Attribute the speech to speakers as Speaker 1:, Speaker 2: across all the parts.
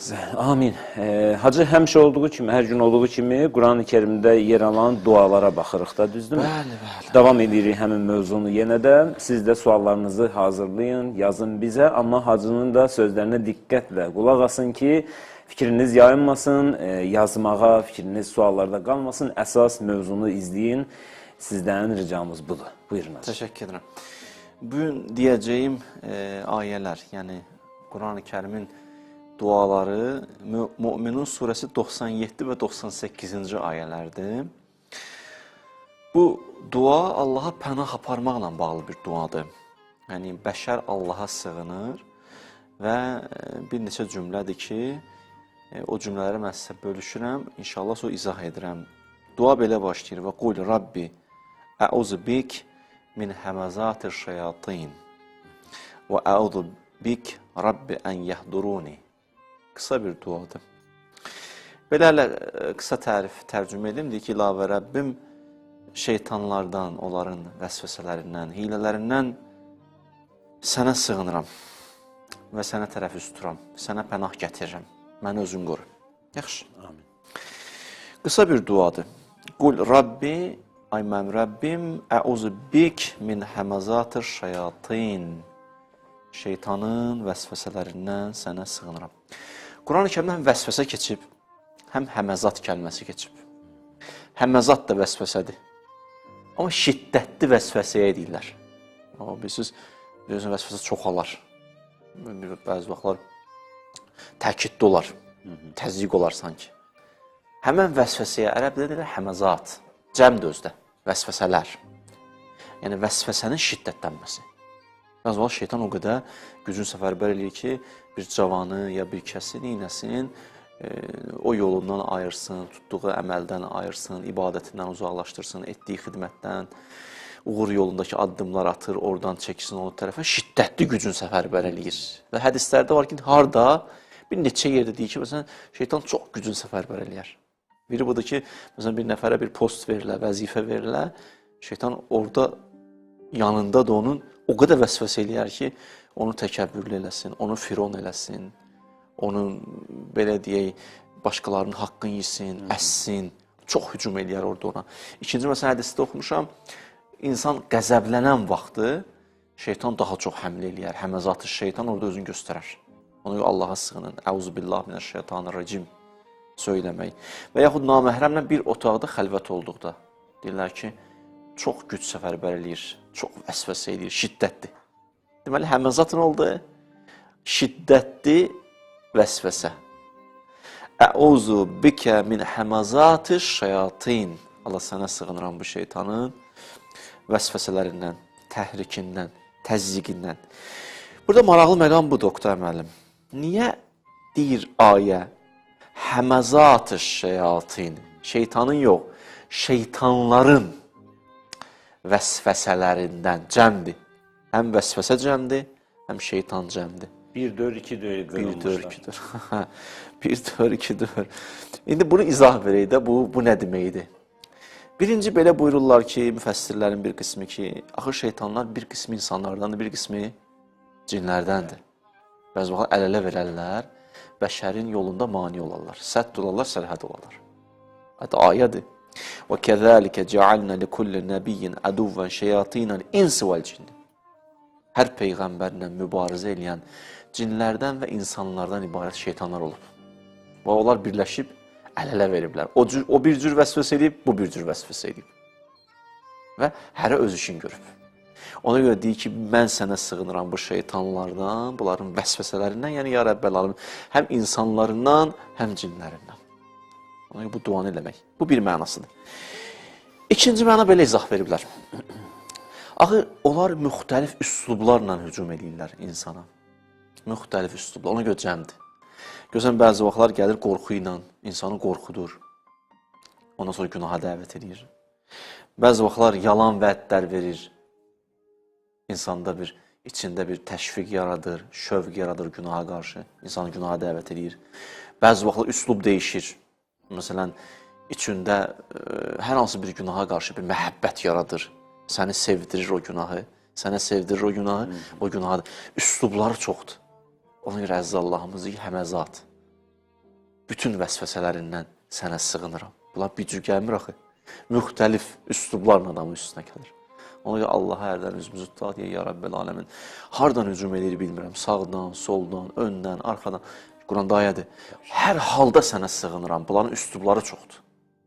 Speaker 1: eləsin.
Speaker 2: Amin. Hacı, həmişə olduğu kimi, hər gün olduğu kimi Quran-ı Kerimdə yer alan dualara baxırıq da, düzdürmü?
Speaker 1: Bəli, bəli.
Speaker 2: Davam edirik həmin mövzunu yenə də. Siz də suallarınızı hazırlayın, yazın bizə, amma Hacının da sözlərinə diqqətlə qulaq asın ki, fikriniz yayınmasın, yazmağa, fikriniz suallarda qalmasın. Əsas mövzunu izləyin. Sizdən ricamız budur. Buyurun Hacı.
Speaker 1: Təşəkkür edirəm. Bugün deyəcəyim ayələr, yəni Quran-ı Kərimin duaları Müminun surəsi 97 və 98-ci ayələrdir. Bu dua Allaha pənah aparmaqla bağlı bir duadır. Yəni bəşər Allaha sığınır və bir neçə cümlədir ki, o cümlələri mən sizə bölüşürəm, inşallah sonra izah edirəm. Dua belə başlayır: və qul Rabbi əuzu bik min həməzatir şeyatin və əuzu bik Rabbi ən yəhduruni. Qısa bir duadır. Belə hələ qısa tərif tərcümə edim. Deyir ki, ilavə Rəbbim şeytanlardan, onların vəsvəsələrindən, hilələrindən sənə sığınıram və sənə tərəf üz tuturam, sənə pənah gətirirəm. Məni özün qoru. Yaxşı.
Speaker 2: Amin.
Speaker 1: Qısa bir duadır. Qul Rabbi, ay mənim Rəbbim, əuzu bik min həməzatir şeyatin. Şeytanın vəsvəsələrindən sənə sığınıram. Quran-ı Kərimdə həm vəsvəsə keçib, həm həməzat kəlməsi keçib. Həməzat da vəsvəsədir. Amma şiddətli vəsvəsəyə deyirlər. O, bilirsiniz, bilirsiniz, vəsvəsə çoxalar. Bəzi vaxtlar təkidli olar, təzyiq olar sanki. Həmən vəsvəsəyə ərəbdə deyirlər həməzat, cəmdir özdə, vəsvəsələr. Yəni vəsvəsənin şiddətlənməsi. Bəzi vaxt şeytan o qədər gücünü səfərbər eləyir ki, bir cavanı ya bir kəsi neynəsin, o yolundan ayırsın, tutduğu əməldən ayırsın, ibadətindən uzaqlaşdırsın, etdiyi xidmətdən, uğur yolundakı addımlar atır, oradan çəksin onu tərəfə, şiddətli gücünü səfərbər eləyir. Və hədislərdə var ki, harda, bir neçə yerdə deyir ki, məsələn, şeytan çox gücünü səfərbər eləyər. Biri budur ki, məsələn, bir nəfərə bir post verilə, vəzifə verilə, şeytan orada yanında da onun o qədər vəsvəsə eləyər ki, onu təkəbbürlü eləsin, onu firon eləsin, onun, belə deyək, başqalarının haqqını yesin, əssin, çox hücum eləyər orada ona. İkinci, məsələn, hədisdə oxumuşam, insan qəzəblənən vaxtı şeytan daha çox həmlə eləyər, həməzatı şeytan orada özünü göstərər. Ona görə Allaha sığının, əuzubillah minəşşeytanirracim söyləmək. Və yaxud naməhrəmlə bir otaqda xəlvət olduqda deyirlər ki, çox güc səfərbər eləyir, çox vəsvəsə eləyir, şiddətli. Deməli, həməzat nə oldu? Şiddətli vəsvəsə. Əuzu bikə min həməzati şeyatin. Allah sənə sığınıram bu şeytanın vəsvəsələrindən, təhrikindən, təzyiqindən. Burada maraqlı məqam budur, Oqtay müəllim. Niyə deyir ayə həməzati şeyatin? Şeytanın yox, şeytanların vəsvəsələrindən cəmdir. Həm vəsvəsə cəmdir, həm şeytan cəmdir.
Speaker 2: 1, 4, 2, 4
Speaker 1: 1, 4, 2, 4. 1, 4, 2, 4. İndi bunu izah verək də, bu nə deməkdir? Birinci belə buyururlar ki, müfəssirlərin bir qismi ki, axı şeytanlar bir qismi insanlardandır, bir qismi cinlərdəndir. Bəzi vaxt əl-ələ verərlər, bəşərin yolunda mani olarlar. Sədd olarlar, sərhəd olarlar. Hətta ayədir. Və kəzəlikə cealna likulli nəbiyyin aduvvan şeyatinəl insi vəl cinn. Hər peyğəmbərlə mübarizə eləyən cinlərdən və insanlardan ibarət şeytanlar olub. Və onlar birləşib əl-ələ veriblər. O bir cür vəsvəsə eləyib, bu bir cür vəsvəsə eləyib. Və hərə öz işini görüb. Ona görə deyir ki, mən sənə sığınıram bu şeytanlardan, bunların vəsvəsələrindən, yəni ya Rəbbəl aləmin, həm insanlarından, həm cinlərindən. Ona görə bu duanı eləmək. Bu bir mənasıdır. İkinci məna belə izah veriblər. Axı, onlar müxtəlif üslublarla hücum eləyirlər insana. Müxtəlif üslublar, ona görə cəmdir. Görsən, bəzi vaxtlar gəlir qorxu ilə, insanı qorxudur. Ondan sonra günaha dəvət edir. Bəzi vaxtlar yalan vədlər verir. İnsanda bir, içində bir təşviq yaradır, şövq yaradır günaha qarşı. İnsanı günaha dəvət edir. Bəzi vaxtlar üslub dəyişir. Məsələn, içində hər hansı bir günaha qarşı bir məhəbbət yaradır. Səni sevdirir o günahı, sənə sevdirir o günahı, o günahı. Üslubları çoxdur. Ona görə əziz Allahımız ki, həməzat. bütün vəsvəsələrindən sənə sığınıram. Bunlar bir cür gəlmir axı. Müxtəlif üslublarla adamın üstünə gəlir. Ona görə Allaha hərdən üzümüzü tutaq deyə, ya Rəbbəl aləmin. Hardan hücum edir bilmirəm. Sağdan, soldan, öndən, arxadan. Quranda ayədir. Hər halda sənə sığınıram. Bunların üslubları çoxdur.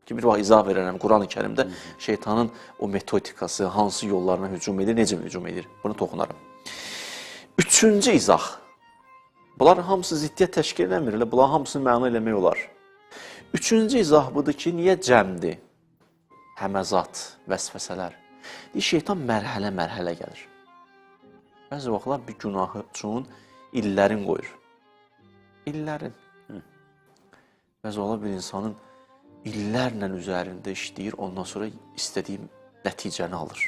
Speaker 1: Ki bir vaxt izah verərəm Quran-ı Kərimdə şeytanın o metodikası, hansı yollarına hücum edir, necə hücum edir. Bunu toxunaram. Üçüncü izah. Bunların hamısı ziddiyyət təşkil eləmir. Elə bunların hamısını məna eləmək olar. Üçüncü izah budur ki, niyə cəmdir? Həməzat, vəsvəsələr. Deyir, şeytan mərhələ-mərhələ gəlir. Bəzi vaxtlar bir günahı üçün illərin qoyur. İllərin. Bəzi vaxtlar bir insanın illərlə üzərində işləyir, ondan sonra istədiyi nəticəni alır.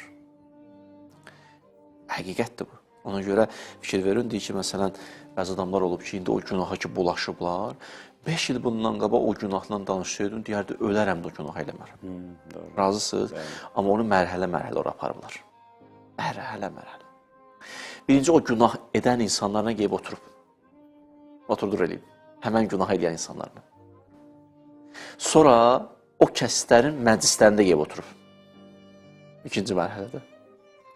Speaker 1: Həqiqətdir bu. Ona görə fikir verin, deyir ki, məsələn, bəzi adamlar olub ki, indi o günaha ki, bulaşıblar. 5 il bundan qabaq o günahla danışıyordum, deyərdi, ölərəm də o günah eləmərəm. Razısınız? Bəli. Amma onu mərhələ-mərhələ ora aparıblar. Mərhələ-mərhələ. Birinci, o günah edən insanlarla qeyb oturub. Oturdur eləyib. Həmən günah eləyən insanlarla. Sonra o kəslərin məclislərində qeyb oturub. İkinci mərhələdə.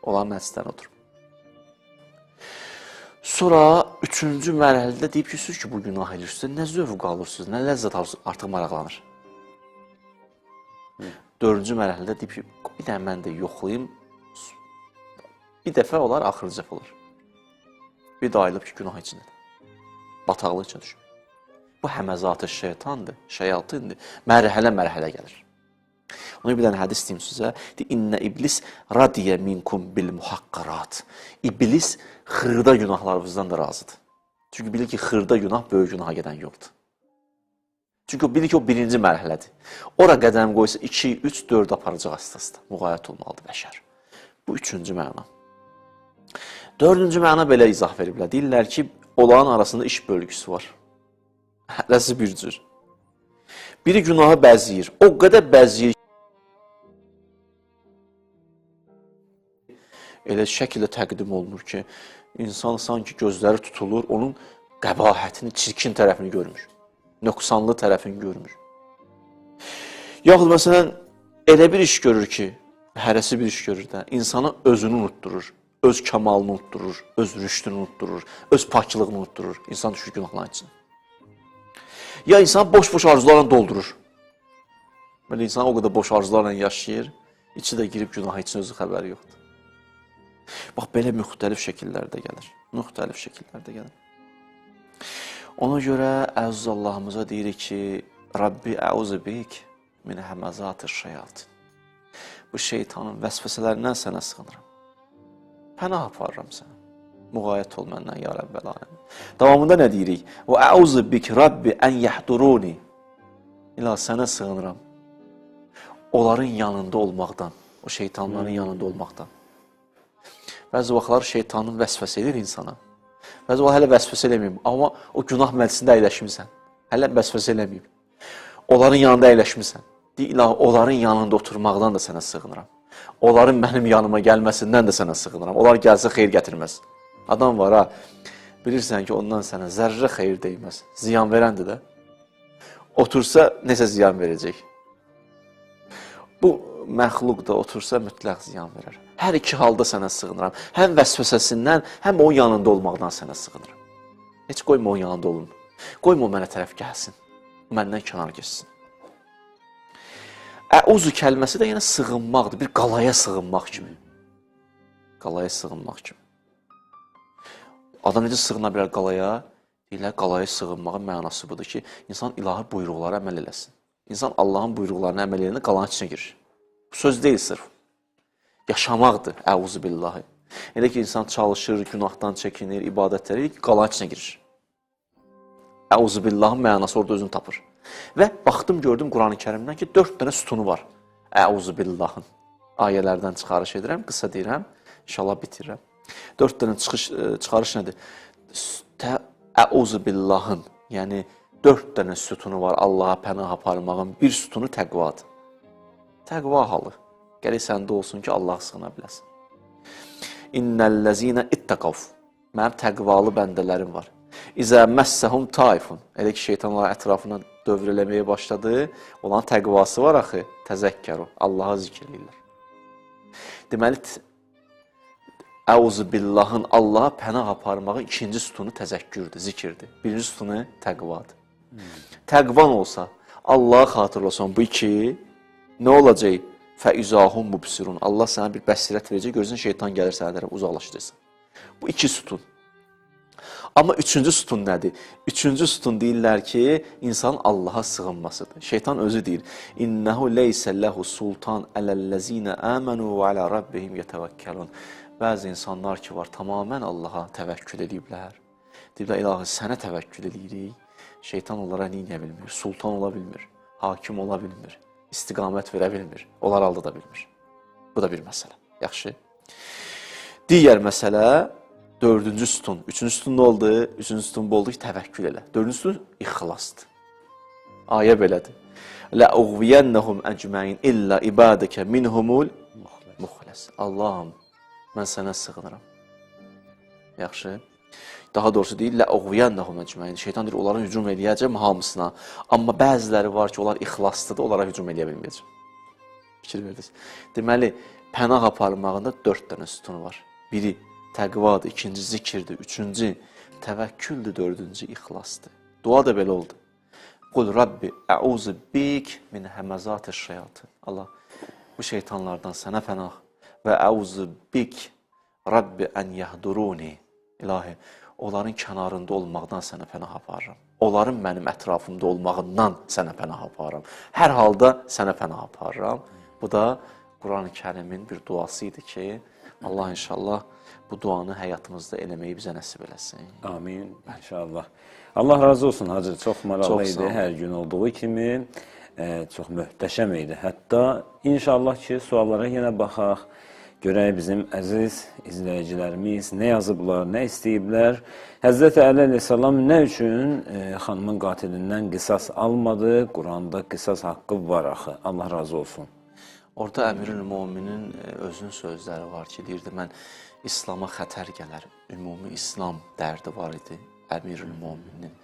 Speaker 1: Olan məclislərində oturub. Sonra üçüncü mərhələdə deyib ki, siz ki, bu günah edirsiniz, nə zövq alırsınız, nə ləzzət alırsınız, artıq maraqlanır. Dördüncü mərhələdə deyib ki, bir dənə mən də yoxlayım, bir dəfə olar, axırıncı dəfə olar. Bir də ayılıb ki, günah içindədir. Bataqlıq içinə düşür. Bu həməzatı şeytandır, şeyatindir. Mərhələ-mərhələ gəlir. Ona bir dənə hədis deyim sizə. İnnə iblis radiyə minkum bil muhaqqarat. İblis xırda günahlarımızdan da razıdır. Çünki bilir ki, xırda günah böyük günaha gedən yoldur. Çünki o bilir ki, o birinci mərhələdir. Ora qədəm qoysa 2, 3, 4 aparacaq asta-asta. Müğayət olmalıdır bəşər. Bu üçüncü məna. Dördüncü məna belə izah veriblər. Deyirlər ki, onların arasında iş bölgüsü var. Hərəsi bir cür. Biri günahı bəziyir. O qədər bəziyir. Elə şəkildə təqdim olunur ki, insan sanki gözləri tutulur, onun qəbahətini, çirkin tərəfini görmür. Nöqsanlı tərəfini görmür. Yaxud məsələn, elə bir iş görür ki, hərəsi bir iş görür də, insana özünü unutdurur, öz kamalını unutdurur, öz rüşdünü unutdurur, öz paklığını unutdurur. İnsan düşür günahların içinə. Ya insan boş-boş arzularla doldurur. Belə insan o qədər boş arzularla yaşayır, içi də girib günah içinə özü xəbəri yoxdur. Bax, belə müxtəlif şəkillərdə gəlir. Müxtəlif şəkillərdə gəlir. Ona görə əziz Allahımıza deyirik ki, Rabbi əuzu bik min həməzatı şeyatin. Bu şeytanın vəsvəsələrindən sənə sığınıram. Pənah aparıram sənə. Müğayət ol məndən, ya Rəbbəl aləmin. Davamında nə deyirik? Və əuzu bik Rabbi ən yəhduruni. İlah, sənə sığınıram. Onların yanında olmaqdan, o şeytanların yanında olmaqdan. Bəzi vaxtlar şeytanın vəsvəsə edir insana. Bəzi vaxtlar hələ vəsvəsə eləməyib, amma o günah məclisində əyləşmirsən. Hələ vəsvəsə eləməyib. Onların yanında əyləşmirsən. Deyir, ilah, onların yanında oturmaqdan da sənə sığınıram. Onların mənim yanıma gəlməsindən də sənə sığınıram. Onlar gəlsə xeyir gətirməz. Adam var ha, bilirsən ki, ondan sənə zərrə xeyir deyməz. Ziyan verəndir də. Otursa nəsə ziyan verəcək. Bu məxluq da otursa mütləq ziyan verər. Hər iki halda sənə sığınıram. Həm vəsvəsəsindən, həm onun yanında olmaqdan sənə sığınıram. Heç qoyma onun yanında olun. Qoyma o mənə tərəf gəlsin. Məndən kənar geçsin. Əuzu kəlməsi də yenə sığınmaqdır. Bir qalaya sığınmaq kimi. Qalaya sığınmaq kimi. Adam necə sığına bilər qalaya? Deyirlər, qalaya sığınmağın mənası budur ki, insan ilahi buyruqlara əməl eləsin. İnsan Allahın buyruqlarına əməl eləyəndə qalanın içinə girir. Bu söz deyil sırf. Yaşamaqdır, əuzu billahi. Elə ki, insan çalışır, günahdan çəkinir, ibadətlər edir, qalanın içinə girir. Əuzu billahın mənası orada özünü tapır. Və baxdım, gördüm Quran-ı Kərimdən ki, 4 dənə sütunu var. Əuzu billahın. Ayələrdən çıxarış edirəm, qısa deyirəm, inşallah bitirirəm. 4 dənə çıxarış nədir? Əuzu billahın, yəni 4 dənə sütunu var Allaha pənah aparmağın, bir sütunu təqvadır. Təqva halı. Gərək səndə olsun ki, Allaha sığına biləsin. İnnəl-ləzinə ittəqav. Mənim təqvalı bəndələrim var. İzə məssəhum taifun. Elə ki, şeytan onların ətrafına dövr eləməyə başladı, onların təqvası var axı, təzəkkəru, Allaha zikr eləyirlər. Deməli, Əuzu billahın Allaha pənah aparmağın ikinci sütunu təzəkkürdür, zikirdir. Birinci sütunu təqvadır. Təqvan olsa, Allaha xatırlasan bu iki, nə olacaq? Fəizahum mubsirun. Allah sənə bir bəsirət verəcək, görürsən şeytan gəlir sənə tərəf, uzaqlaşacaqsan. Bu iki sütun. Amma üçüncü sütun nədir? Üçüncü sütun deyirlər ki, insanın Allaha sığınmasıdır. Şeytan özü deyir: "İnnehu leysə lehu sultan ələl-ləzinə amanu və alə rabbihim yetəvəkkəlun." Bəzi insanlar ki var, tamamilə Allaha təvəkkül ediblər. Deyiblər, ilahi sənə təvəkkül edirik. Şeytan onlara nə edə bilmir? Sultan ola bilmir, hakim ola bilmir, istiqamət verə bilmir, onları aldada bilmir. Bu da bir məsələ. Yaxşı. Digər məsələ dördüncü sütun. Üçüncü sütun nə oldu? Üçüncü sütun bu oldu ki, təvəkkül elə. Dördüncü sütun ixlasdır. Ayə belədir. Ləuğviyənnəhum əcməin illə ibadəkə minhumul muxləs. Allahım, mən sənə sığınıram. Yaxşı. Daha doğrusu deyir, ləuğviyənnəhum əcməin. Şeytan deyir, onlara hücum eləyəcəm hamısına. Amma bəziləri var ki, onlar ixlaslıdır, onlara hücum eləyə bilməyəcəm. Fikir verdiniz. Deməli, pənah aparmağında 4 dənə sütunu var. Biri təqvadır, ikinci zikirdir, üçüncü təvəkküldür, dördüncü ixlasdır. Dua da belə oldu. Qul Rabbi əuzu bik min həməzati şeyatın. Allah, bu şeytanlardan sənə pənah və əuzu bik Rabbi ən yəhduruni. İlahi, onların kənarında olmaqdan sənə pənah aparıram. Onların mənim ətrafımda olmağından sənə pənah aparıram. Hər halda sənə pənah aparıram. Bu da Quran-ı Kərimin bir duası idi ki, Allah inşallah bu duanı həyatımızda eləməyi bizə nəsib eləsin.
Speaker 2: Amin, inşallah. Allah razı olsun Hacı, çox maraqlı
Speaker 1: Çox
Speaker 2: idi hər gün olduğu kimi, çox möhtəşəm idi. Hətta inşallah ki, suallara yenə baxaq, görək bizim əziz izləyicilərimiz nə yazıblar, nə istəyiblər. Həzrəti Əli əleyhissalam nə üçün xanımın qatilindən qisas almadı? Quranda qisas haqqı var axı. Allah razı olsun.
Speaker 1: Orada Əmirül Möminin özünün sözləri var ki, deyirdi, mən İslama xətər gələr. Ümumi İslam dərdi var idi Əmirül Möminin.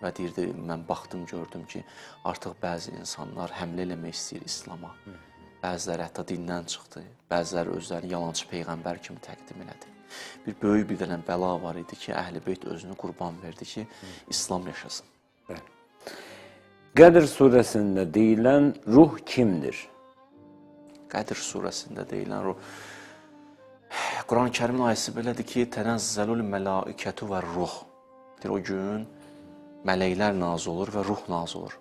Speaker 1: Və deyirdi, mən baxdım, gördüm ki, artıq bəzi insanlar həmlə eləmək istəyir İslama. Bəziləri hətta dindən çıxdı, bəziləri özlərini yalançı peyğəmbər kimi təqdim elədi. Bir böyük bir dənə bəla var idi ki, Əhl-i Beyt özünü qurban verdi ki, İslam yaşasın.
Speaker 2: Bəli. Qədr surəsində deyilən ruh kimdir?
Speaker 1: Qədr surəsində deyilən ruh. Quran-ı Kərimin ayəsi belədir ki, tənəzzəlul mələikətu və ruh. Deyir, o gün mələklər nazil olur və ruh nazil olur.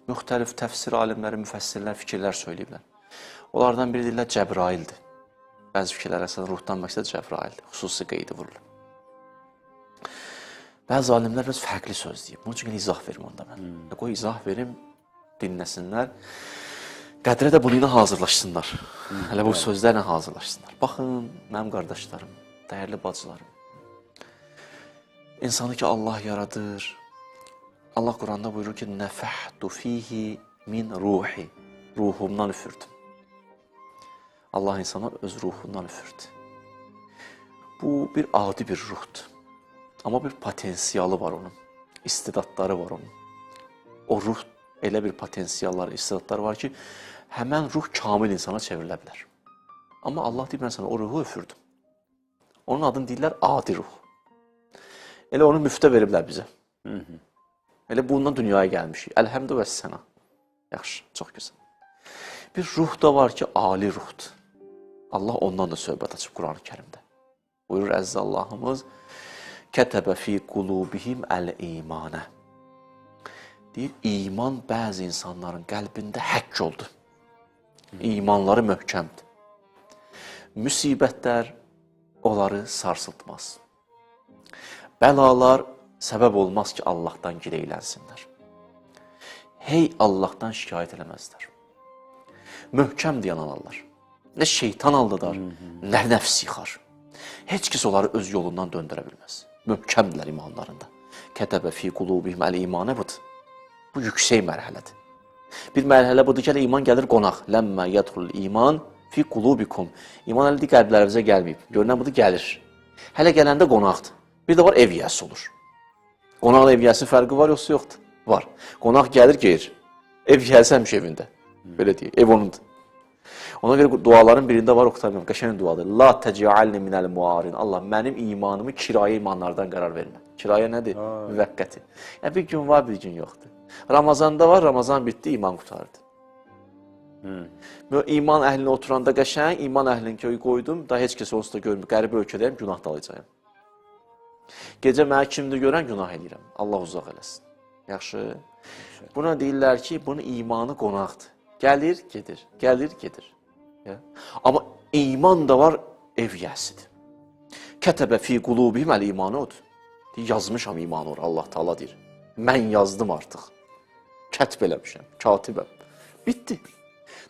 Speaker 1: Müxtəlif təfsir alimləri, müfəssirlər fikirlər söyləyiblər. Onlardan biri deyirlər Cəbraildir. Bəzi fikirlər əsasən ruhdan məqsəd Cəbraildir. Xüsusi qeydi vurulur. Bəzi alimlər biraz fərqli söz deyib. Bunun üçün izah verim onda mən. Qoy izah verim, dinləsinlər. Qədrə də bunu ilə hazırlaşsınlar. Hələ bu sözlərlə hazırlaşsınlar. Baxın, mənim qardaşlarım, dəyərli bacılarım. İnsanı ki Allah yaradır. Allah Quranda buyurur ki, nəfəhtu fihi min ruhi. Ruhumdan üfürdüm. Allah insana öz ruhundan üfürdü. Bu bir adi bir ruhdur. Amma bir potensialı var onun. İstidadları var onun. O ruh elə bir potensiallar, istidadları var ki, həmən ruh kamil insana çevrilə bilər. Amma Allah deyir, mən sənə o ruhu üfürdüm. Onun adını deyirlər adi ruh. Elə onu müftə veriblər bizə. Elə bundan dünyaya gəlmişik. Əlhəmdü və sənə. Yaxşı, çox gözəl. Bir ruh da var ki, ali ruhdur. Allah ondan da söhbət açıb Quran-ı Kərimdə. Buyurur əziz Allahımız, Kətəbə fi qulubihim əl-imanə. Deyir, iman bəzi insanların qəlbində həkk oldu. İmanları möhkəmdir. Müsibətlər onları sarsıltmaz. Bəlalar səbəb olmaz ki, Allahdan gileylənsinlər. Hey, Allahdan şikayət eləməzlər. Möhkəm deyən analar. Nə şeytan aldadar, nə nəfs yıxar. Heç kəs onları öz yolundan döndürə bilməz. Möhkəmdirlər imanlarında. Kətəbə fi qulubihim əl-imanə budur. Bu yüksək mərhələdir. Bir mərhələ budur ki, hələ iman gəlir qonaq. Ləmmə yədxulul iman fi qulubikum. İman hələ qəlblərimizə gəlməyib. Görünən budur, gəlir. Hələ gələndə qonaqdır. Bir də var, ev yiyəsi olur. Qonaqla ev yiyəsinin fərqi var yoxsa yoxdur? Var. Qonaq gəlir, gedir. Ev yiyəsi həmişə evində. Belə deyək, ev onundur. Ona görə duaların birində var, oxuta bilmirəm. Qəşəng duadır. La tec'alni minəl muarin. Allah mənim imanımı kirayə imanlardan qərar vermə. Kirayə nədir? Müvəqqəti. Yəni bir gün var, bir gün yoxdur. Ramazanda var, Ramazan bitdi, iman qurtardı. İman əhlinə oturanda qəşəng, iman əhlini ki qoydum, daha heç kəs onsuz da görmür. Qəribə ölkədəyəm, günah dalacağam. Gecə mənə kimdir görən, günah eləyirəm. Allah uzaq eləsin. Yaxşı. Buna deyirlər ki, bunun imanı qonaqdır. Gəlir, gedir, gəlir, gedir. Ya. Amma iman da var, ev yiyəsidir. Kətəbə fi qulubihim əl imanı odur. Deyir, yazmışam imanı ora, Allah Taala deyir. Mən yazdım artıq. Kətb eləmişəm, katibəm. Bitdi.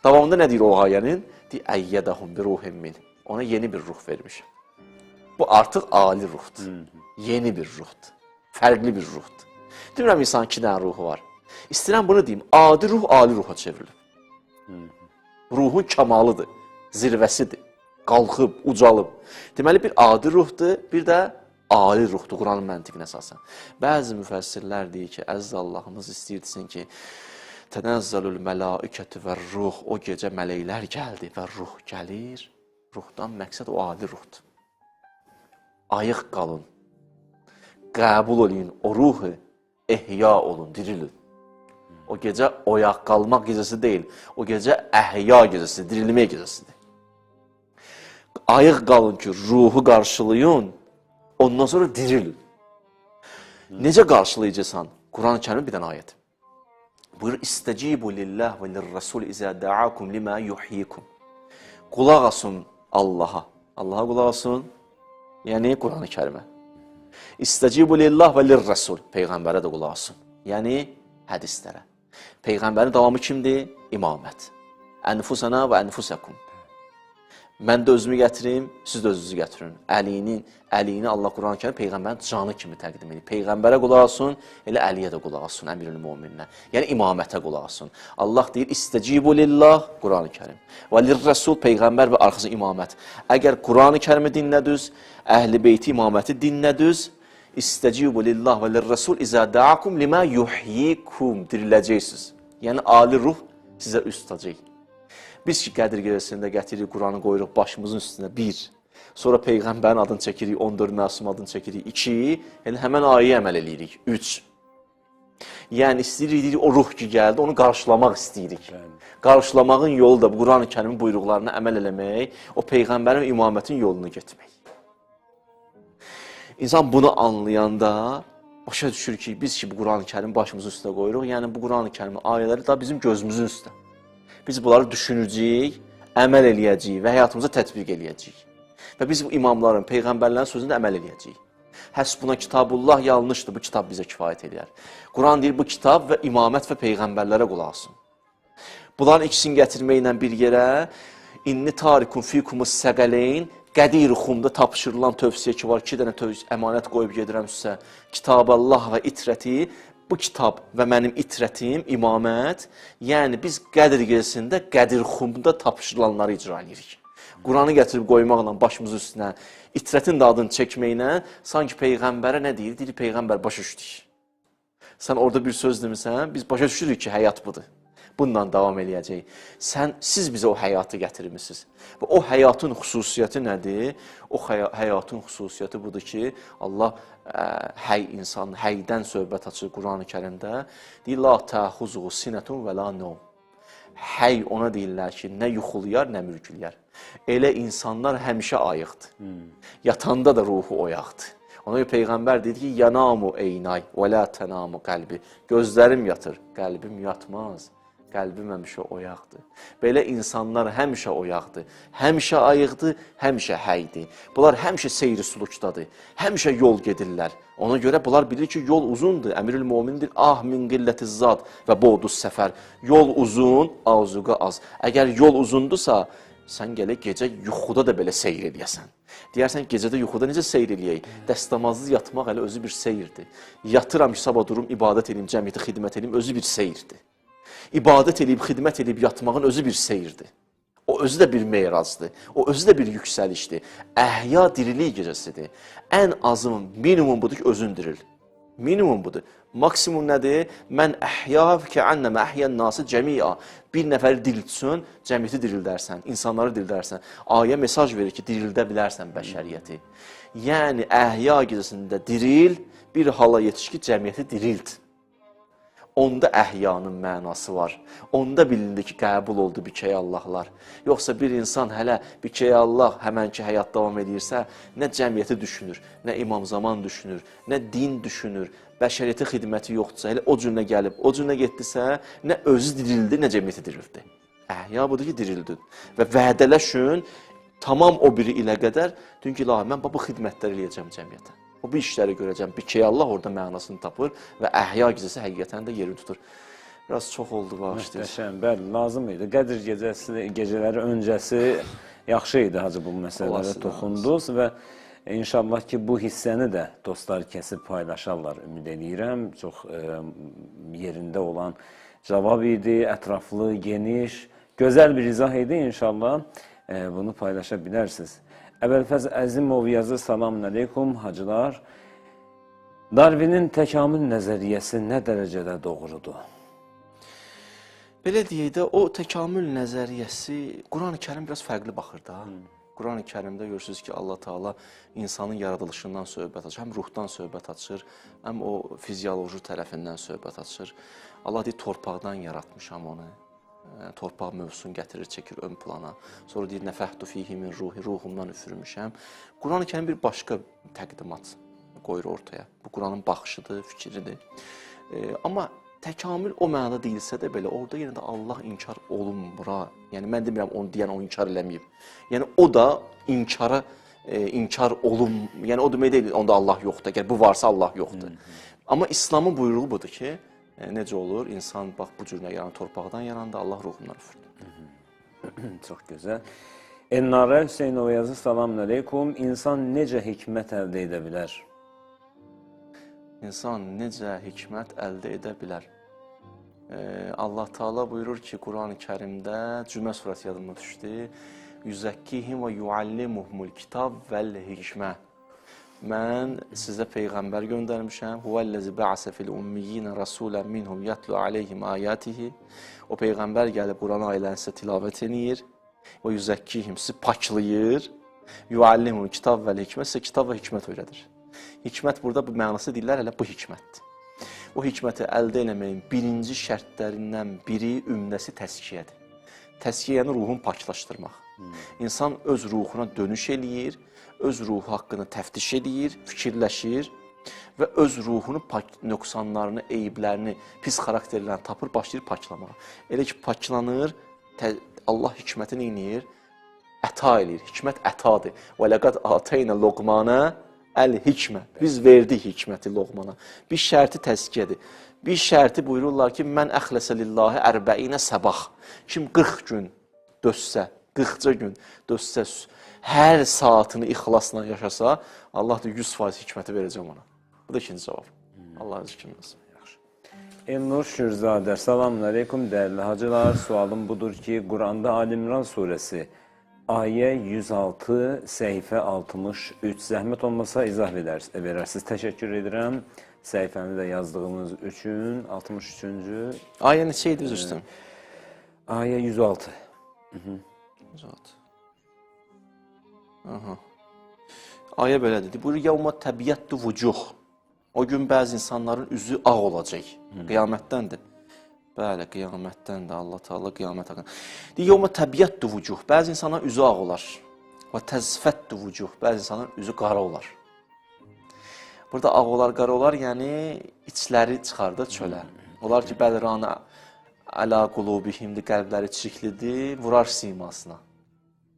Speaker 1: Davamında nə deyir o ayənin? Deyir, əyyədəhum bi ruhin min. Ona yeni bir ruh vermişəm. Bu artıq ali ruhdur. Yeni bir ruhdur. Fərqli bir ruhdur. Demirəm insanın iki dənə ruhu var. İstəyirəm bunu deyim. Adi ruh ali ruha çevrilib. Ruhun kamalıdır, zirvəsidir. Qalxıb, ucalıb. Deməli bir adi ruhdur, bir də ali ruhdur Quranın məntiqinə əsasən. Bəzi müfəssirlər deyir ki, əziz Allahımız istəyirsin ki, tənəzzəlül mələikətü və ruh, o gecə mələklər gəldi və ruh gəlir. Ruhdan məqsəd o adi ruhdur. Ayıq qalın, qəbul eləyin o ruhu, ehya olun, dirilin. O gecə oyaq qalmaq gecəsi deyil, o gecə əhya gecəsidir, dirilmək gecəsidir. Ayıq qalın ki, ruhu qarşılayın, ondan sonra dirilin. Necə qarşılayacaqsan? Quran-ı Kərimin bir dənə ayət. Buyurur, İstəcibu lillah və lirrəsul izə dəakum limə yuhyikum. Qulaq asın Allaha. Allaha qulaq asın, yəni Quran-ı Kərimə. İstəcibu lillah və lirrəsul. Peyğəmbərə də qulaq asın. Yəni hədislərə. Peyğəmbərin davamı kimdir? İmamət. Ənfusana və ənfusəkum. Mən də özümü gətirim, siz də özünüzü gətirin. Əlini Allah Quran-ı Kərim peyğəmbərin canı kimi təqdim edir. Peyğəmbərə qulaq asın, elə Əliyə də qulaq asın, Əmirül Mömininə. Yəni imamətə qulaq asın. Allah deyir, İstəcibu lillah, Quran-ı Kərim. Və lirrəsul, peyğəmbər və arxası imamət. Əgər Quran-ı Kərimi dinlədiniz, Əhl-i Beyti imaməti dinlədiniz, İstəcibu lillah və lirrəsul izə da'akum limə yuhyikum, diriləcəksiniz. Yəni ali ruh sizə üst tutacaq. Biz ki, Qədir gecəsində gətiririk, Quranı qoyuruq başımızın üstünə, bir. Sonra Peyğəmbərin adını çəkirik, 14 məsum adını çəkirik, iki. Yəni, həmən ayəyə əməl eləyirik, üç. Yəni, istəyirik, deyirik, o ruh ki gəldi, onu qarşılamaq istəyirik. Qarşılamağın yolu da bu Quran-ı Kərimin buyruqlarına əməl eləmək, o Peyğəmbərin imamətin yolunu getmək. İnsan bunu anlayanda başa düşür ki, biz ki bu Quran-ı Kərimi başımızın üstünə qoyuruq, yəni bu Quran-ı Kərimin ayələri da bizim gözümüzün üstə. Biz bunları düşünəcəyik, əməl eləyəcəyik və həyatımıza tətbiq eləyəcəyik. Və biz bu imamların, peyğəmbərlərin sözünə də əməl eləyəcəyik. Həsbuna kitabullah yanlışdır, bu kitab bizə kifayət eləyər. Quran deyir, bu kitab və imamət və peyğəmbərlərə qulaq asın. Bunların ikisini gətirməklə bir yerə, inni tarikun fikumus səqələyn, Qədir Xumda tapşırılan tövsiyə ki var, iki dənə əmanət qoyub gedirəm sizə. Kitab-Allah və itrəti, bu kitab və mənim itrətim, imamət, yəni biz Qədir gecəsində Qədir Xumda tapşırılanları icra edirik. Quranı gətirib qoymaqla başımızın üstünə, itrətin də adını çəkməklə sanki Peyğəmbərə nə deyir? Deyir, Peyğəmbər başa düşdük. Sən orada bir söz demisən, biz başa düşürük ki, həyat budur. Bununla davam eləyəcək. Siz bizə o həyatı gətirmisiniz. Və o həyatın xüsusiyyəti nədir? O həyatın xüsusiyyəti budur ki, Allah həy insan, həydən söhbət açır Quran-ı Kərimdə. Deyir, la təxuzuhu sinətun və la nəvm. Həy ona deyirlər ki, nə yuxulayar, nə mürgüləyər. Elə insanlar həmişə ayıqdır. Yatanda da ruhu oyaqdır. Ona görə Peyğəmbər dedi ki, yanamu eynay və la tənamu qəlbi. Gözlərim yatır, qəlbim yatmaz. Qəlbim həmişə oyaqdır. Belə insanlar həmişə oyaqdır, həmişə ayıqdır, həmişə həydir. Bunlar həmişə seyri sulukdadır, həmişə yol gedirlər. Ona görə bunlar bilir ki, yol uzundur. Əmirül Mömindir, ah min qilləti zad və bodus səfər. Yol uzun, azuqa az. Əgər yol uzundursa, sən gələk gecə yuxuda da belə seyr eləyəsən. Deyərsən, gecədə yuxuda necə seyr eləyək? Dəstəmazsız yatmaq hələ özü bir seyirdir. Yatıram ki, sabah durum, ibadət eləyim, cəmiyyətə xidmət eləyim, özü bir seyirdir. İbadət eləyib, xidmət eləyib yatmağın özü bir seyirdir. O özü də bir meyrazdır. O özü də bir yüksəlişdir. Əhya dirilik gecəsidir. Ən azı, minimum budur ki, özün diril. Minimum budur. Maksimum nədir? Mən əhya kəənnəmə əhyən nası cəmi'a. Bir nəfəri diriltsin, cəmiyyəti dirildərsən, insanları dirildərsən. Ayə mesaj verir ki, dirildə bilərsən bəşəriyyəti. Yəni, əhya gecəsində diril, bir hala yetiş ki, cəmiyyəti dirilt. Onda əhyanın mənası var. Onda bilindi ki, qəbul oldu bikəyə Allahlar. Yoxsa bir insan hələ bikəyə Allah həmənki həyat davam edirsə, nə cəmiyyəti düşünür, nə imam zaman düşünür, nə din düşünür, bəşəriyyətə xidməti yoxdursa, elə o cürünə gəlib, o cürünə getdisə, nə özü dirildi, nə cəmiyyəti dirildi. Əhya budur ki, dirildin. Və vədələşün, tamam o biri ilə qədər, deyin ki, ilahi, mən bu xidmətləri eləyəcəm cəmiyyətə. O bu işləri görəcəm. Bikəyə Allah orada mənasını tapır və əhya gecəsi həqiqətən də yerini tutur. Biraz çox oldu, bağışlayın.
Speaker 2: Möhtəşəm, bəli, lazım idi. Qədir gecəsi, gecələri öncəsi yaxşı idi Hacı bu məsələlərə toxundunuz və inşallah ki, bu hissəni də dostlar kəsib paylaşarlar, ümid eləyirəm. Çox yerində olan cavab idi, ətraflı, geniş, gözəl bir izah idi inşallah. Bunu paylaşa bilərsiniz. Əbəlfəz Əzimov yazır, salamün aleykum, hacılar. Darwinin təkamül nəzəriyyəsi nə dərəcədə doğrudur?
Speaker 1: Belə deyək də, o təkamül nəzəriyyəsi, Quran-ı Kərim biraz fərqli baxır da. Quran-ı Kərimdə görürsünüz ki, Allah Teala insanın yaradılışından söhbət açır, həm ruhdan söhbət açır, həm o fizioloji tərəfindən söhbət açır. Allah deyir, torpaqdan yaratmışam onu. Torpaq mövzusunu gətirir, çəkir ön plana. Sonra deyir, nəfəhtu fihi min ruhi, ruhumdan üfürmüşəm. Quran-ı Kərim bir başqa təqdimat qoyur ortaya. Bu Quranın baxışıdır, fikridir. Amma təkamül o mənada deyilsə də belə, orada yenə də Allah inkar olunmur. Yəni, mən demirəm, onu deyən o inkar eləməyib. Yəni, o da inkara, inkar olun, yəni o demək deyil, onda Allah yoxdur. Əgər bu varsa Allah yoxdur. Amma İslamın buyruğu budur ki, necə olur? İnsan bax bu cür nə yaranır, torpaqdan yarandı, Allah ruhundan üfürdü.
Speaker 2: Çox gözəl. Elnarə Hüseynova yazır, salamün aleykum. İnsan necə hikmət əldə edə bilər?
Speaker 1: İnsan necə hikmət əldə edə bilər? Allah Teala buyurur ki, Quran-ı Kərimdə, Cümə surəsi yadıma düşdü. Yüzəkkihim və yuallimuhumul kitab vəl hikmə. Mən sizə peyğəmbər göndərmişəm. Huvəl-ləzi bə'sə fil ummiyyinə rasulən minhum yətlu aleyhim ayatihi. O peyğəmbər gəlib Quran ayələrini sizə tilavət eləyir. Və yüzəkkihim, sizi paklayır. Yuallimuhum kitab vəl hikmə, sizə kitab və hikmət öyrədir. Hikmət burada bu mənası deyirlər, hələ bu hikmətdir. O hikməti əldə eləməyin birinci şərtlərindən biri, ümdəsi təzkiyədir. Təzkiyə yəni ruhun paklaşdırmaq. İnsan öz ruhuna dönüş eləyir, öz ruhu haqqını təftiş eləyir, fikirləşir və öz ruhunu, nöqsanlarını, eyiblərini, pis xarakterlərini tapır, başlayır paklamağa. Elə ki, paklanır, Allah hikməti neynir? Əta eləyir. Hikmət ətadır. Və ləqad atəynə Loqmanə əl-hikmə. Biz verdik hikməti Loqmana. Bir şərti təzkiyədir. Bir şərti buyururlar ki, mən əxləsə lillahi ərbəinə səbah. Kim 40 gün dözsə, 40 gün dözsə, hər saatını ixlasla yaşasa, Allah da 100% hikməti verəcəm ona. Bu da ikinci cavab. Allah özü kimdir.
Speaker 2: Yaxşı. Elnur Şirzadə, salamün aleykum dəyərli hacılar. Sualım budur ki, Quranda Ali İmran surəsi ayə 106, səhifə 63. Zəhmət olmasa izah verərsiniz. Təşəkkür edirəm səhifəni də yazdığımız üçün. 63-cü.
Speaker 1: Ayə neçə idi, üzr istəyirəm?
Speaker 2: Ayə 106.
Speaker 1: 106. Aha. Ayə belədir. Buyurur, yevmə təbiyyəttu vucuh. O gün bəzi insanların üzü ağ olacaq. Qiyamətdəndir. Bəli, qiyamətdəndir. Allah Teala qiyamət haqqında. Deyir, yevmə təbiyyəttu vucuh. Bəzi insanların üzü ağ olar. Və təzfəttu vucuh. Bəzi insanların üzü qara olar. Burada ağ olar, qara olar, yəni içləri çıxar da çölə. Olar ki, bəli, rana əla qulubihimdir, qəlbləri çirklidir, vurar simasına.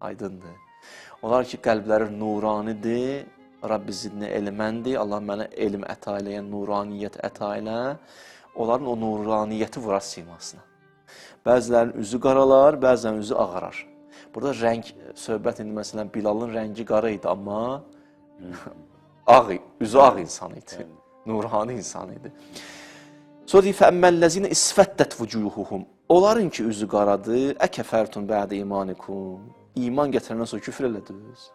Speaker 1: Aydındır. Olar ki, qəlbləri nuranidir, Rabbi zidni elməndir, Allah mənə elm əta eləyən, nuraniyyət əta elə. Onların o nuraniyyəti vurar simasına. Bəzilərinin üzü qaralar, bəzilərinin üzü ağarar. Burada rəng söhbət indi məsələn Bilalın rəngi qara idi, amma ağ, üzü ağ insan idi. Nurani insan idi. Sonra deyir, fəəmməl-ləzinə isfəttət vucuhuhum. Onların ki üzü qaradır, əkəfərtum bə'də imanikum. İman gətirəndən sonra küfr elədiniz.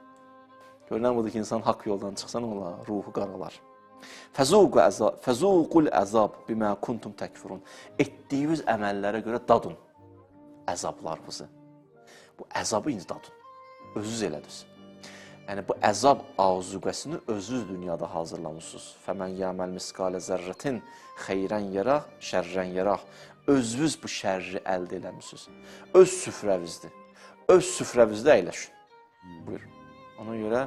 Speaker 1: Görünən budur ki, insan haqq yoldan çıxsa nə olar? Ruhu qaralar. Fəzuqul əzab bimə kuntum təkfurun. Etdiyiniz əməllərə görə dadın əzablarınızı. Bu əzabı indi dadın. Özünüz elədiniz. Yəni bu əzab azuqəsini özünüz dünyada hazırlamışsınız. Fəmən yəməl misqalə zərrətin xeyrən yarah, şərrən yarah. Özünüz bu şərri əldə eləmişsiniz. Öz süfrəvizdir. Öz süfrəvizdə əyləşin. Buyur. Ona görə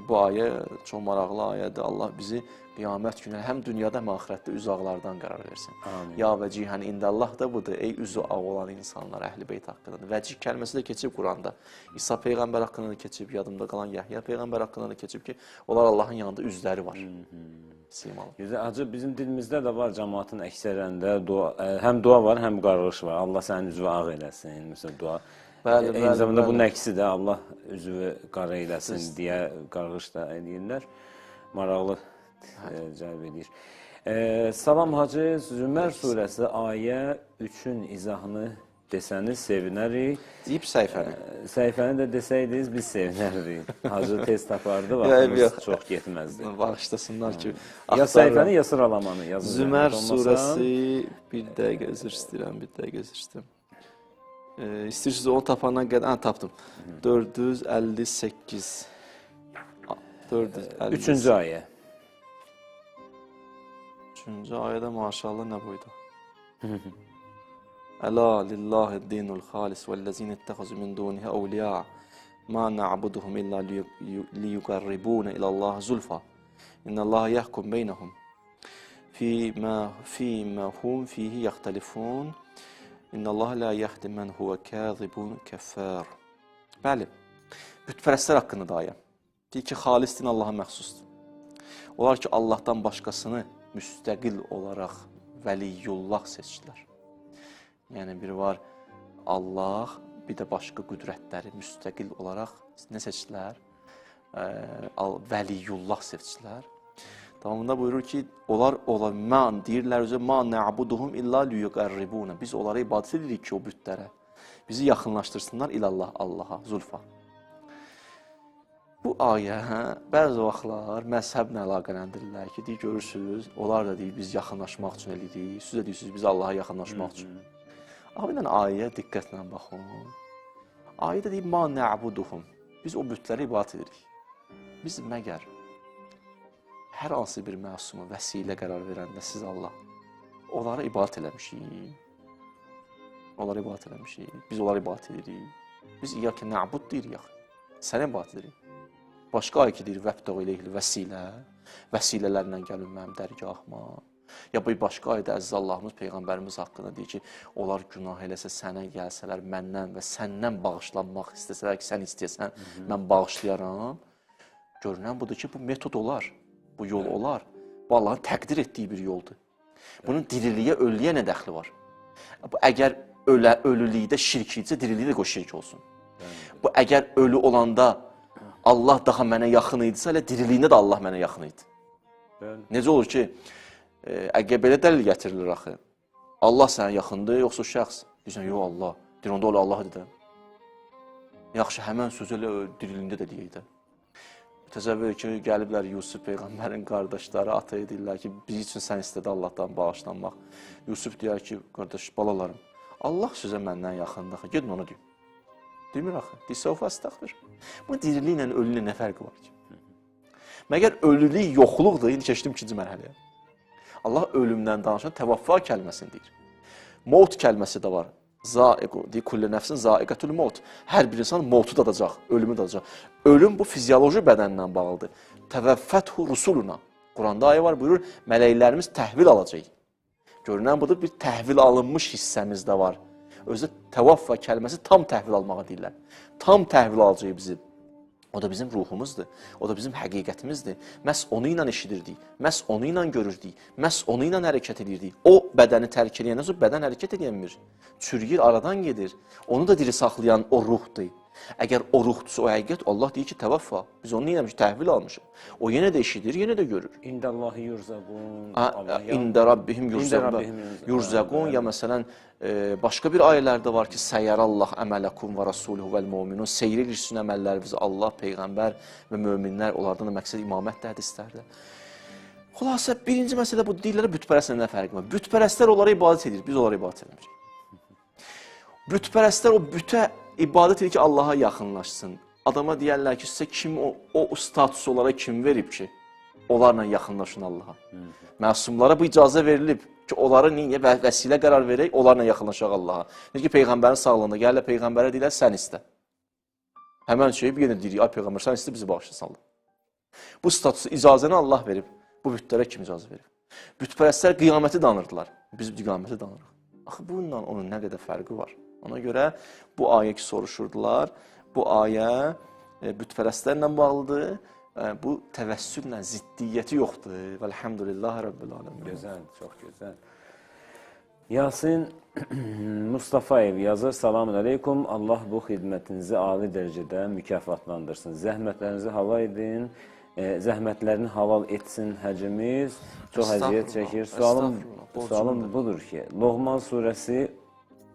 Speaker 1: bu ayə çox maraqlı ayədir. Allah bizi qiyamət günü həm dünyada, həm axirətdə üz ağlardan qərar versin.
Speaker 2: Amin.
Speaker 1: Ya vəcihən indəllah da budur. Ey üzü ağ olan insanlar, əhl-i beyt haqqında. Vəcih kəlməsi də keçib Quranda. İsa peyğəmbər haqqında da keçib, yadımda qalan Yəhya peyğəmbər haqqında da keçib ki, onlar Allahın yanında üzləri var. Simalı.
Speaker 2: Gözəl, Hacı, bizim dilimizdə də var cəmaatın əksərəndə dua, həm dua var, həm qarğış var. Allah sənin üzvü ağ eləsin, məsələn dua.
Speaker 1: Bəli,
Speaker 2: Eyni
Speaker 1: bəli,
Speaker 2: zamanda
Speaker 1: bəli.
Speaker 2: bunun əksi də Allah üzvü qara eləsin deyə qarğış da eləyirlər. Maraqlı cəlb edir. Salam Hacı, Zümər surəsi ayə 3-ün izahını desəniz sevinərik.
Speaker 1: Deyib səhifəni.
Speaker 2: Səhifəni də desəydiniz biz sevinərdik. Hacı tez tapardı,
Speaker 1: Yox,
Speaker 2: vaxtımız
Speaker 1: yox.
Speaker 2: çox getməzdi.
Speaker 1: Bağışlasınlar ki,
Speaker 2: Ya səhifəni, ya sıralamanı yazın.
Speaker 1: Zümər
Speaker 2: zəhmət olmasa.
Speaker 1: surəsi bir dəqiqə üzr istəyirəm, bir dəqiqə üzr istəyirəm. İstəyirsiniz onu tapandan qədər, ha, tapdım. 458. 458.
Speaker 2: Üçüncü ayə.
Speaker 1: Üçüncü ayədə maşallah nə buydu? Əla lillahi dinul xalis vəllezine ittəxəzu min dunihi əvliya ma na'buduhum illa liyuqarribuna ilallahi zulfa. İnnallaha yahkum beynəhum fima hum fihi yaxtalifun. İnnallaha la yahdi men huve kazibun keffar. Bəli. Bütpərəstlər haqqında da ayə. Deyir ki, xalis din Allaha məxsusdur. Onlar ki, Allahdan başqasını müstəqil olaraq vəliyyullah seçdilər. Yəni, bir var Allah, bir də başqa qüdrətləri müstəqil olaraq nə seçdilər? Vəliyyullah seçdilər. Davamında buyurur ki, onlar mən deyirlər özə, ma na'buduhum illa liyuqarribuna. Biz onlara ibadət edirik ki, o bütlərə. Bizi yaxınlaşdırsınlar ilallah, Allaha, zulfa. Bu ayə, bəzi vaxtlar məzhəblə əlaqələndirirlər ki, deyir, görürsünüz, onlar da deyir, biz yaxınlaşmaq üçün eləyirik, siz də deyirsiniz, biz Allaha yaxınlaşmaq üçün. Amma bir dənə ayəyə diqqətlə baxın. Ayədə deyir, ma na'buduhum. Biz o bütlərə ibadət edirik. Biz məgər hər hansı bir məsumu vəsilə qərar verəndə siz Allah onlara ibadət eləmişik. Onlara ibadət eləmişik. Biz onlara ibadət edirik. Biz iyyəkə na'bud deyirik axı. Sənə ibadət edirik. Başqa ayə ki deyir, vəbtəğ eleyhil vəsilə, vəsilələrlə gəlin mənim dərgahıma. Ya bu başqa ayədə əziz Allahımız Peyğəmbərimiz haqqında deyir ki, onlar günah eləsə sənə gəlsələr məndən və səndən bağışlanmaq istəsələr ki, sən istəyəsən, mən bağışlayaram. Görünən budur ki, bu metod olar, bu yol olar. Bu Allahın təqdir etdiyi bir yoldur. Bunun diriliyə, ölüyə nə dəxli var? Bu əgər ölülükdə şirk idisə, dirilikdə də qoy şirk olsun. Bu əgər ölü olanda Allah daha mənə yaxın idisə, elə diriliyində də Allah mənə yaxın idi.
Speaker 2: Bəli.
Speaker 1: Necə olur ki, əgər belə dəlil gətirilir axı, Allah sənə yaxındır, yoxsa o şəxs? Deyirsən, yox Allah. Deyir, onda ola Allah dedi. Yaxşı, həmən sözü elə diriliyində də deyək də. Təsəvvür ki, gəliblər Yusuf peyğəmbərin qardaşları, ataya deyirlər ki, biz üçün sən istədi Allahdan bağışlanmaq. Yusuf deyər ki, qardaş, balalarım, Allah sizə məndən yaxındır axı, gedin ona deyim. Demir axı, deyirsə, o əstəğfir. Bu diriliklə ölülüklə nə fərqi var ki? Məgər ölülük yoxluqdur, indi keçdim ikinci mərhələyə. Allah ölümdən danışan təvaffa kəlməsini deyir. Mot kəlməsi də var. Zaiqu, deyir, kulli nəfsin zaiqətül mot. Hər bir insan motu dadacaq, ölümü dadacaq. Ölüm bu fizioloji bədənlə bağlıdır. Təvəffəthu rusuluna. Quranda ayə var, buyurur, mələklərimiz təhvil alacaq. Görünən budur, bir təhvil alınmış hissəmiz də var. Özü təvaffa kəlməsi tam təhvil almağa deyirlər. Tam təhvil alacaq bizi. O da bizim ruhumuzdur, o da bizim həqiqətimizdir. Məhz onu ilə eşidirdik, məhz onu ilə görürdük, məhz onu ilə hərəkət edirdik. O bədəni tərk eləyəndən sonra bədən hərəkət edənmir. Çürüyür, aradan gedir. Onu da diri saxlayan o ruhdur. Əgər o ruhdursa, o həqiqət, Allah deyir ki, təvaffa. Biz onu neyləmişik? Təhvil almışıq. O yenə də eşidir, yenə də görür.
Speaker 2: İndəllahi yurzaqun.
Speaker 1: İndə Rabbihim yurzaqun. Ya məsələn, başqa bir ayələrdə var ki, səyərallah əmələkum və rasuluhu vəl müminun. Seyr edir sizin əməllərinizi Allah, Peyğəmbər və möminlər. Onlardan da məqsəd imamət də hədislərdə. Xülasə, birinci məsələ bu, deyirlər bütpərəstlə nə fərqi var? Bütpərəstlər onlara ibadət edir, biz onlara ibadət eləmirik. Bütpərəstlər o bütə ibadət edir ki, Allaha yaxınlaşsın. Adama deyərlər ki, sizə kim o statusu onlara kim verib ki, onlarla yaxınlaşın Allaha. Məsumlara bu icazə verilib ki, onlara niyə vəsilə qərar verək, onlarla yaxınlaşaq Allaha. Necə ki, Peyğəmbərin sağlığında gəlirlər, Peyğəmbərə deyirlər, sən istə. Həmən şey yenə deyirik, ay Peyğəmbər, sən istə, bizi bağışlasın Allah. Bu statusu, icazəni Allah verib. Bu bütlərə kim icazə verib? Bütpərəstlər qiyaməti danırdılar. Biz qiyaməti danırıq. Axı bununla onun nə qədər fərqi var? Ona görə bu ayə ki soruşurdular, bu ayə bütpərəstlərlə bağlıdır. Bu təvəssüllə ziddiyyəti yoxdur. Vəlhamdülillahi Rabbil aləmin.
Speaker 2: Gözəl, çox gözəl. Yasin Mustafayev yazır, Salamun aleykum, Allah bu xidmətinizi ali dərəcədə mükafatlandırsın. Zəhmətlərinizi halal edin, zəhmətlərini halal etsin həcimiz. Çox əziyyət çəkir. Sualım budur ki, Loğman surəsi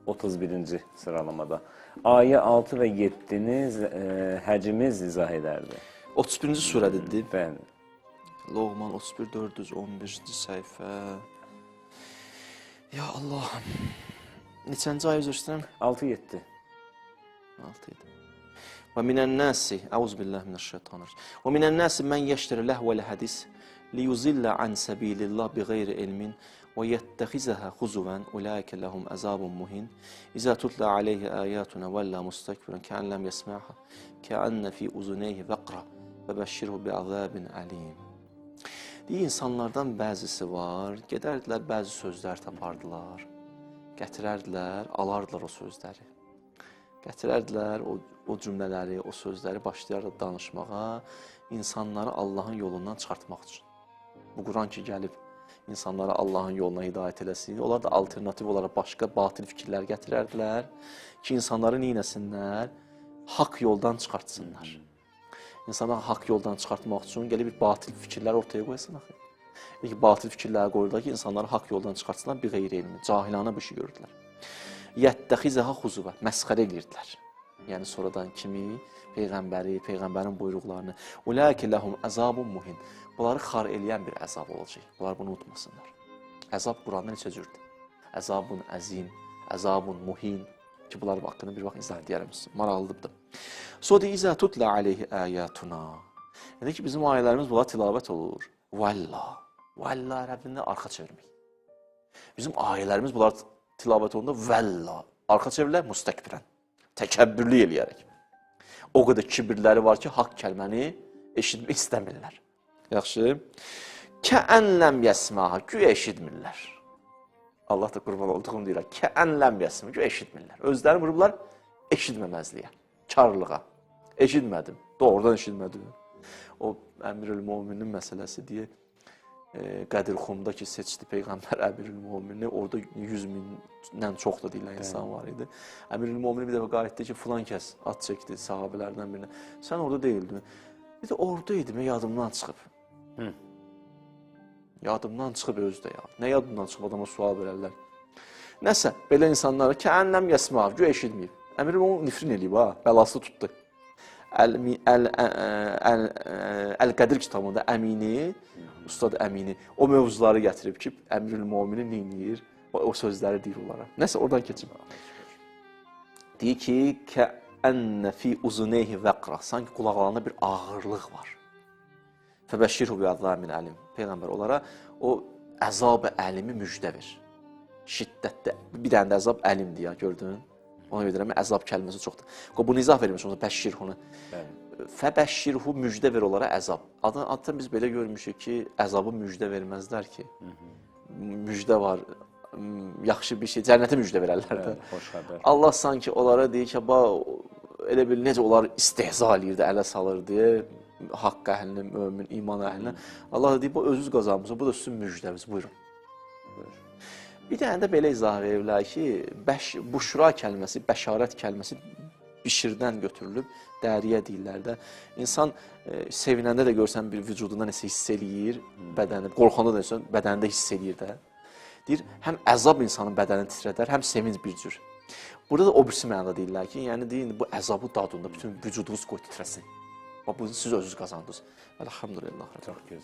Speaker 2: 31-ci sıralamada ayə 6 və 7-ni həcimiz izah edərdi.
Speaker 1: 31-ci surədir.
Speaker 2: Bəli.
Speaker 1: Loğman 31, 411-ci səhifə. Ya Allahım. Neçənci ayə üzr istəyirəm?
Speaker 2: 6-7.
Speaker 1: 6-7. Və minən-nasi, əuzubillahi minəşşeytanirracim. Və minən-nasi mən yeşteri ləhvəl hədis liyuzillə an səbilillah biğeyri ilmin və yettəxizəhə xuzuvən ulaikə ləhum əzabun muhin. İzə tutla aleyhi ayatuna vəlla mustakbiran kəən ləm yesməha kəənnə fi uzuneyhi vəqra və bəşşirhu bi'əzabin əlim. Deyir, insanlardan bəzisi var, gedərdilər, bəzi sözlər tapardılar, gətirərdilər, alardılar o sözləri. Gətirərdilər o cümlələri, o sözləri başlayardılar danışmağa, insanları Allahın yolundan çıxartmaq üçün. Bu Quran ki, gəlib insanları Allahın yoluna hidayət eləsin, onlar da alternativ olaraq başqa batil fikirlər gətirərdilər ki, insanları neynəsinlər? Haqq yoldan çıxartsınlar. İnsanları haqq yoldan çıxartmaq üçün gəlib bir batil fikirlər ortaya qoyasın axı. Ki, batil fikirlər qoyurlar ki, insanları haqq yoldan çıxartsınlar bir qeyri elmi, cahilanə bir şey görürdülər. Yəttəxizəhə xuzuvə, məsxərə edirdilər. Yəni sonradan kimi? Peyğəmbəri, Peyğəmbərin buyruqlarını. Ulaikə ləhum əzabun muhin. Bunları xar eləyən bir əzab olacaq. Bunlar bunu unutmasınlar. Əzab Quranda neçə cürdür? Əzabun əzim, əzabun muhin. Ki, bunların haqqında bir vaxt izah deyərəm sizə. Maraqlıdır. Sonra deyir, İzə tutla aleyhi əyətuna. Yəni ki, bizim ayələrimiz bunlar tilavət olur. Valla, valla ərəbində arxa çevirmək. Bizim ayələrimiz bunlar tilavət olunda valla, arxa çevirlər müstəkbirən, təkəbbürlü eləyərək. O qədər kibirləri var ki, haqq kəlməni eşitmək istəmirlər. Yaxşı. Kəən ləm yəsməha, güya eşitmirlər. Allah da qurban olduğum deyirlər. Kəən ləm yəsmə, güya eşitmirlər. Özləri vurublar eşitməməzliyə, karlığa. Eşitmədim, doğrudan eşitmədim. O Əmirül Müminin məsələsi deyə Qədir Xumda ki, seçdi Peyğəmbər Əmirül Mümini, orada 100 mindən çox da deyilən insan var idi. Əmirül Mümini bir dəfə qayıtdı ki, filan kəs at çəkdi sahabələrdən birinə. Sən orada deyildin. Bir də orada idim, yadımdan çıxıb. Hı. Yadımdan çıxıb özü də ya. Nə yadımdan çıxıb adama sual verərlər. Nəsə, belə insanlara kəənnəm yəsmə, güya eşitməyib. Əmirül Mümini nifrin eləyib ha, bəlası tutdu. Əl-Qədir kitabında Əmini, Ustad Əmini o mövzuları gətirib ki, Əmirül Mümini neyniyir, o sözləri deyir onlara. Nəsə, oradan keçim. Deyir ki, kəənnə fi uzuneyhi vəqra, sanki qulaqlarında bir ağırlıq var. Fəbəşşirhu bi'əzâmin əlim. Peyğəmbər onlara o əzab-ı əlimi müjdə ver. Şiddətdə, bir dənə də əzab əlimdir ya, gördün? Ona görə deyirəm, əzab kəlməsi çoxdur. Bunu izah vermiş ona, bəşşirhunu. Fəbəşşirhu müjdə ver onlara əzab. Adətən biz belə görmüşük ki, əzabı müjdə verməzlər ki. Müjdə var, yaxşı bir şey, cənnətə müjdə verərlər də.
Speaker 2: Xoş xəbər.
Speaker 1: Allah sanki onlara deyir ki, elə bil necə onlar istehza eləyirdi, ələ salır deyə haqq əhlini, mömin, iman əhlinə. Allah da deyir, bu özünüz qazanmışsınız, bu da sizin müjdəniz, buyurun. Bir dənə də belə izah verirlər ki, buşra kəlməsi, bəşarət kəlməsi bişirdən götürülüb, dəriyə deyirlər də. İnsan sevinəndə də görsən bir vücudunda nəsə hiss eləyir, bədəni, qorxanda da insan bədənində hiss eləyir də. Deyir, həm əzab insanın bədənini titrədər, həm sevinc bir cür. Burada da o birisi mənada deyirlər ki, yəni deyin, bu əzabı dadında bütün vücudunuz qoy titrəsin. Bax, bunu siz özünüz qazandınız. Elhamdülillah.
Speaker 2: Çox gözəl.